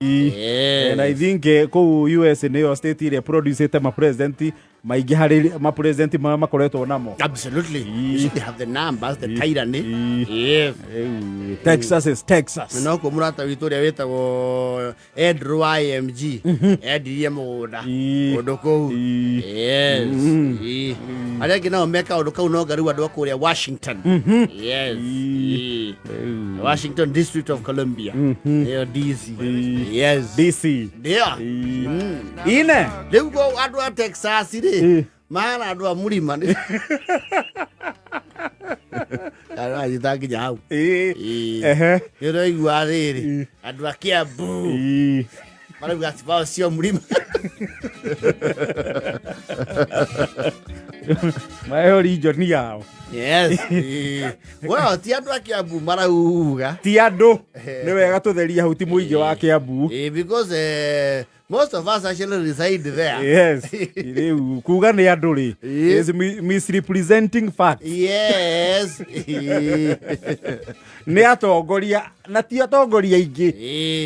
Yes. And I think kũu US nĩyo state ĩrĩa producĩte mapresident maingĩ harĩ mapresident marĩa makoretwo namo. Absolutely. You see, they have the numbers, the tyranny. Yes. Rĩu, Texas is Texas. No kuo mũrata witũ ũrĩa wĩtagwo Andrew wa IMG endirie mũgũnda kũndũ kũu. Yes. Arĩa angĩ nao meka ũndũ kau no ngarĩu andũ a kũrĩa Washington. Yes. Washington District of Columbia. Ĩyo DC. Yes. DC. Yeah. Ine. Rĩu go andũ a Texas rĩ mahana andũ a mũrima nĩ aranyita nginya hau. Ehe. Nĩ ũraigua rĩrĩ andũ a Kiambu marauga atĩ bao cio mũrima. Mayo region yao. Yes. Ĩĩ. Well, ti andũ a Kiambu marauga. Ti andũ. Nĩ wega tũtherie hau ti mũingĩ wa Kiambu. Ĩĩ, because most of us actually reside there. Yes. Rĩu kuga nĩ andũ rĩ is misrepresenting facts. Yes. Ĩĩ. Nĩ atongoria na ti atongoria aingĩ.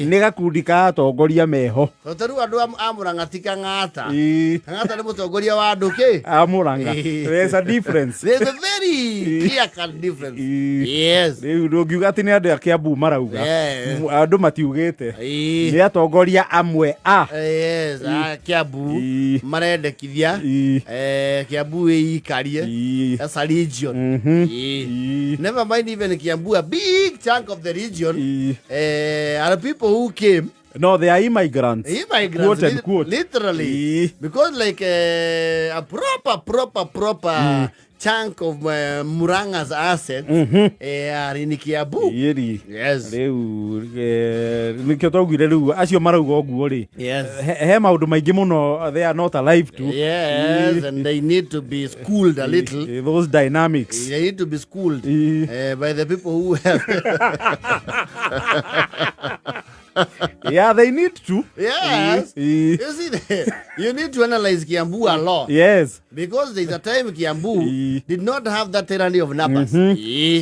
Nĩ gakundi ka atongoria meho. Tondũ rĩu andũ a Mũrang'a ti Kang'ata. Kang'ata nĩ mũtongoria wa andũ kĩ? A Mũrang'a. There's a difference. There's a very clear cut difference. Yes. Rĩu ndũngiuga atĩ nĩ andũ a Kiambu marauga. Yes. Andũ matiugĩte. Nĩ atongoria amwe a. Yes, a Kiambu marendekithia Kiambu ĩikarie as a region. Never mind even Kiambu, a big chunk of the region are people who came. No, they are immigrants. Immigrants, Quote and quote. literally. Because like a proper, proper, proper chunk of Murang'a's assets are in Kiambu. Ĩri. Yes. Rĩu nĩkĩo twaugire rĩu acio marauga ũguo rĩ. Yes. He maũndũ maingĩ mũno they are not alive to. Yes, and they need to be schooled a little. Those dynamics. They need to be schooled by the people who have. Yeah, they need to. Yes. You see, you need to analyze Kiambu a lot. Yes. Because there's a time Kiambu did not have that tyranny of numbers.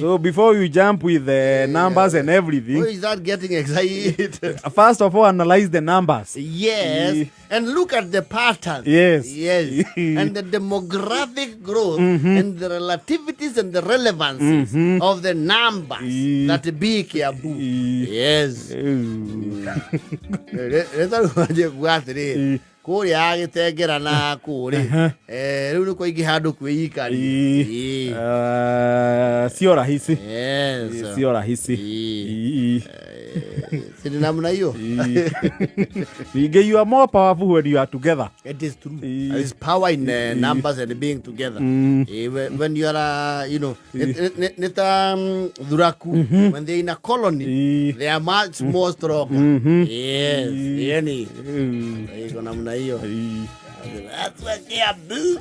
So before you jump with the numbers and everything, Why is that getting excited? First of all, analyze the numbers. Yes. And look at the pattern. Yes. Yes. And the demographic growth and the relativities and the relevances of the numbers that be Kiambu. Yes. Reta rwanjie kuga atĩrĩrĩ kũrĩa gĩtengera na kũrĩ rĩu nĩ kwaingĩ handũ kwĩikaria. Sio rahisi. Yes. Sio rahisi. Si ni namna hiyo? Ningĩ you are more powerful when you are together. It is true. There is power in numbers and being together. When you are, you know, nĩ ta thuraku, when they're in a colony, they are much more stronger. Yes. Yani. Iko namna hiyo. That's what they are do.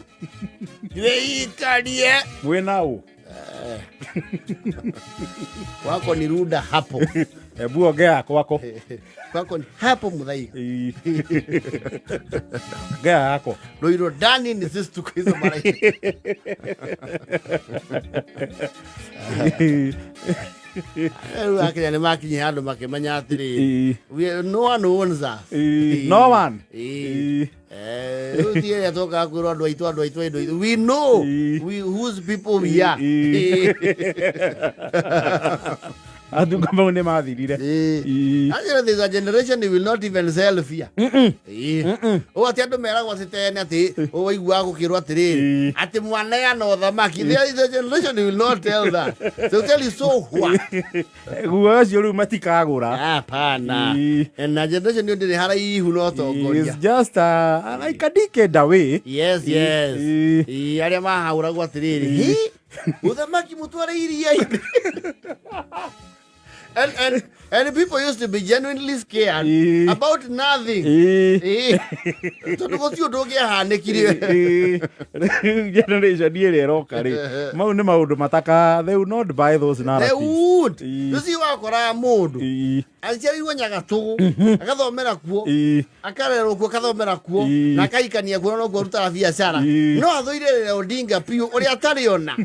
Twĩikarie. Mwĩna ũ? Kwako ni ruda hapo. Hebu ongea kwako. Kwako ni hapo Muthaiga. Ongea yako. Ruiru ndani ni sisi tuko hizo mara. Rĩu akinya nĩ makinyia handũ makĩmenya atĩrĩrĩ, no one owns us. No one. Rĩu ti ĩrĩa tũkaga kwĩrwo andũ aitũ, andũ aitũ, andũ aitũ. We know whose people we are. Andũ mau nĩ mathirire. Actually, there's a generation they will not even sell fear. Ũũ atĩ andũ meragwo atĩ tene atĩ ũwaiguaga gũkĩrwo atĩrĩrĩ atĩ mwaneana ũthamaki. There is a generation they will not tell that. They'll tell you so what. Guoya ũcio rĩu matikagũra. Hapana. Na generation ĩyo ndĩrĩ haraihu na ũtongoria. It's just like a decade away. Yes, yes. Arĩa mahahũragwo atĩrĩrĩ, hi, ũthamaki mũtware iria-inĩ. And people used to be genuinely scared about nothing. Tondũ gũtirĩ ũndũ ũngĩahanĩkire. Rĩu generation ĩrĩa ĩroka rĩ, mau nĩ maũndũ mataka, they will not buy those They narratives. would. Rĩu wakoraga mũndũ aciarirwo Nyagatũgũ, agathomera kuo, akarerwo kuo, akathomera kuo, na akahikania kuo, na nokuo arutaga biacara. No athũire Raila Odinga biũ ũrĩa atarĩ ona.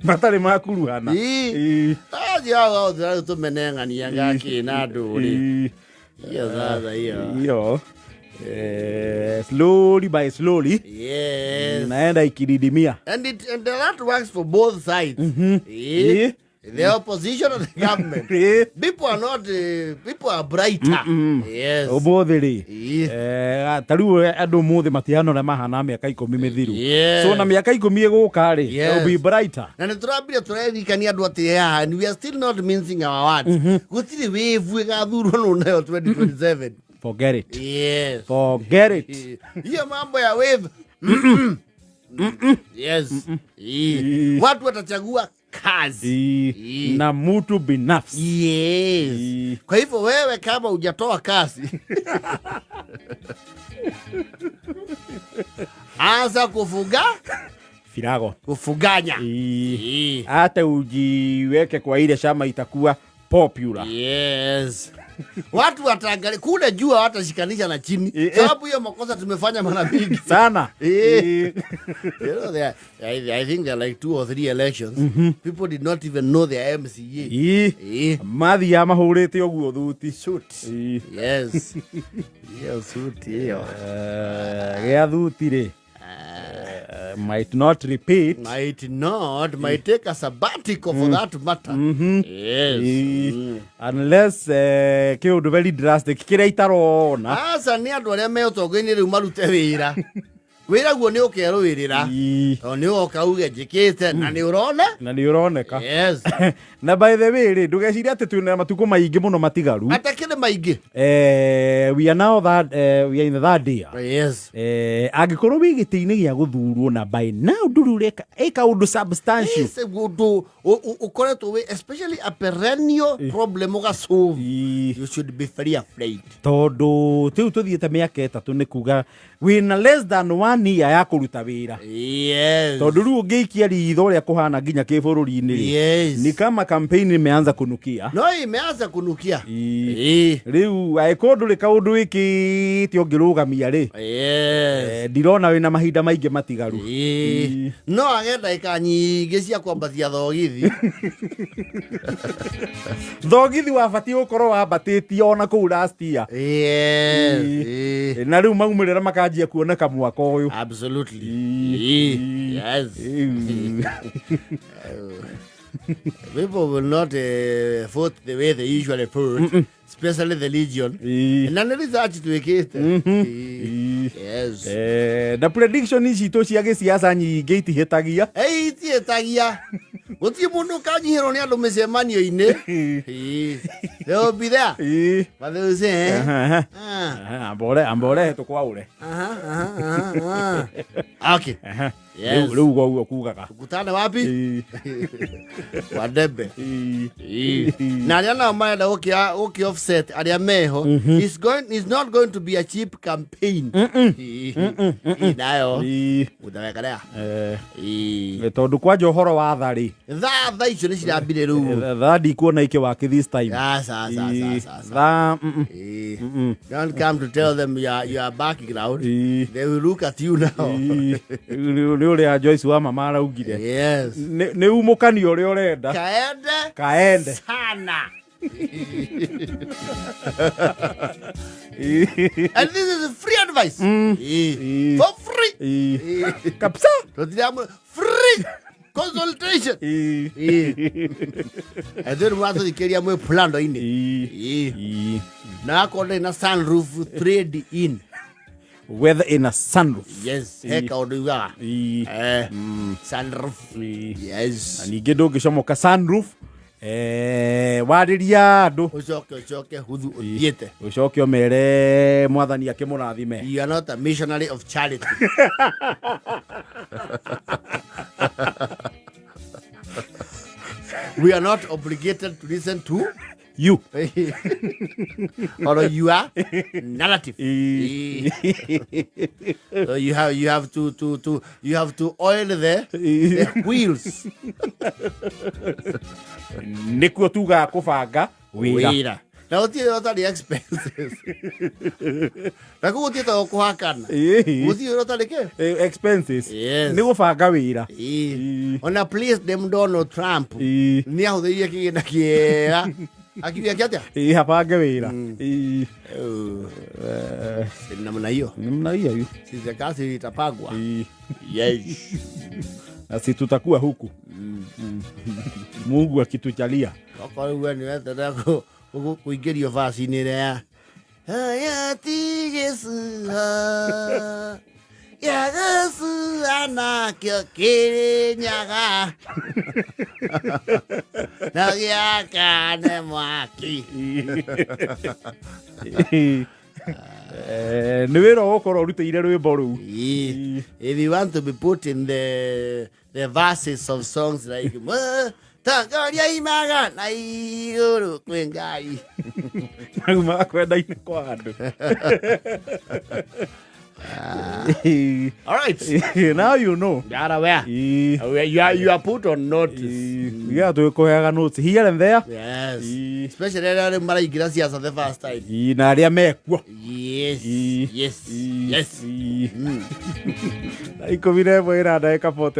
Matarĩ makuruhana. Ii. Acio hao othe rĩu tũmeneng'ania gakĩ na ndũrĩ. Hiyo sasa hiyo. Hiyo slowly by slowly inaenda ikididimia. And that works for both sides. The opposition and the government. People are not people are brighter. Yes. Ũmũthĩ rĩ, ta rĩu andũ ũmũthĩ matihana ũrĩa mahana mĩaka 10 mĩthiru. So na mĩaka 10 ĩgũka rĩ, they'll be brighter. Na nä tå rambire tå rerikania andå atä haha, and we are still not mincing our words. Gũtirĩ wĩvu ĩgathurwo nũ nayo 2027. Forget it. Yes. Forget it. Hiyo mambo ya wave. Yes. Watu watachagua kazi. Na mtu binafsi. Yes. Kwa hivyo wewe kama hujatoa kazi, anza kufuga Firago. Kufuganya. Hata ujiweke kwa ile chama itakuwa popular. Yes. Watu wataangalia kule juu, hawatashikanisha na chini. Sababu hiyo makosa tumefanya mara mingi. Sana. I think there are like 2 or 3 elections. People did not even know their MCA. Mathi ya mahũrĩte ũguo thuti. Suit. Yes. Hiyo suit hiyo. Gĩa thuti rĩ. Might not repeat. Might not, might take a sabbatical for that matter. Yes. Unless kĩũndũ very drastic kĩrĩa itarona. Aca nĩ andũ arĩa me ũtongoria-inĩ rĩu marute wĩra. Wĩra guo nĩ ũkerũĩrĩra. Tondũ nĩ ũgoka uge njĩkĩte na nĩ ũrona. Na nĩ ũroneka. Yes. Na by the way rĩ, ndũgecirie atĩ twĩna matukũ maingĩ mũno matigaru. Atakĩrĩ maingĩ. We are now that, we are in the third year. Yes. Angĩkorwo wĩ gĩtĩ-inĩ gĩa gũthurwo na by now ndũrĩ ũreka ĩka ũndũ substantial. Yes, ũndũ ũkoretwo wĩ especially a perennial problem ũgasolve. You should be very afraid. Tondũ rĩu tũthiĩte mĩaka 3 nĩ kuga wĩna less than 1 year ya kũruta wĩra. Yes. Tondũ rĩu ũngĩikia ritho ũrĩa kũhana nginya kĩbũrũri-inĩ rĩ. Yes. Ni kama campaign imeanza kunukia. No, imeanza kunukia. Rĩu angĩkorwo ndũrĩ kaũndũ wĩkĩte ũngĩrũgamia rĩ. Yes. Ndirona wĩna mahinda maingĩ matigaru. No age ndagĩka nyingĩ cia kwambatia thogithi. Thogithi wabatiĩ gũkorwo wambatĩtie ona kũu last year. Yes. Na rĩu maumĩrĩra makanjia kuoneka mwaka ũyũ. Absolutely. Yes. People will not vote the way they usually vote, especially the Legion. Na nĩ research twĩkĩte. Yes. Na prediction ici citũ cia gĩciaca nyingĩ itihĩtagia. Itihĩtagia. Gũtirĩ mũndũ ũkanyihĩrwo nĩ andũ mĩcemanio-inĩ. They will be there. But they will say, Ambore tũkwaũre. Okay. Yes. Rĩu ũguo kugaga. Tukutane wapi? Kwa debe. Na arĩa nao marenda gũkĩ offset arĩa meho, it's not going to be a cheap campaign. Nayo. Ũtaweka Tondũ kwanja ũhoro wa tha rĩ. Tha icio nĩ cirambire rĩu. Tha ndikuona ikĩwaki this time. Aca, aca, aca, aca. Tha, Don't come to tell them your background. They will look at you now. Nĩ ũrĩa Joyce wa mama araugire. Yes. Nĩ umũkani ũrĩa ũrenda. Kaende. Kaende. Sana. And this is free advice. For free. Kabisa. Free consultation. And then mwatũthikĩria mwĩ plando-inĩ. Na akorwo ndĩrĩ na sunroof, trade in. Weather in a sunroof. Yes, he kaũndũ ugaga. Sunroof. Yes. Na ningĩ ndũngĩcomoka sunroof. Warĩria andũ. Ũcoke huthu ũthiĩte. Ũcoke ũmere mwathani akĩmũrathime. You are not a missionary of charity. We are not obligated to listen to you. Or you are narrative. So you have to oil the wheels. Nĩkuo tugaga kũbanga wĩra. Wĩra. Na gũtirĩ ũtarĩ expenses. Na kũu gũtiĩtagwo kũhakana. Gũtirĩ wĩra ũtarĩ kĩ? Expenses. Yes. Nĩ gũbanga wĩra. Ona President Donald Trump nĩ ahũthĩrire kĩgĩna kĩega akiuga kĩ atĩa? Habange wĩra. Si namna hiyo. Namna hiyo hiyo. Si kazi itapangwa. Yes. Na si tutakuwa huku. Mungu akitujalia. Okorwo we nĩ weterera kũingĩrio vaci-inĩ ĩrĩa ya Haya ti gĩcuha gĩa gĩcuha nakĩo kĩrĩ nyaga na gĩakane mwaki. Nĩ wĩra ũgũkorwo ũrutĩire rwĩmbo rũu. If you want to be put in the verses of songs like Tongoria imaga na igũrũ kwĩ Ngai. Mau makwenda-inĩ kwa andũ. All right. Now you know. You are aware. You are put on notice. Yeah, twĩkũheaga notes here and there. Yes. Especially arĩa rĩu maraingĩra siasa the first time. Na arĩa mekuo. Yes. Yes. Yes. 11 ĩna ndagĩka 40.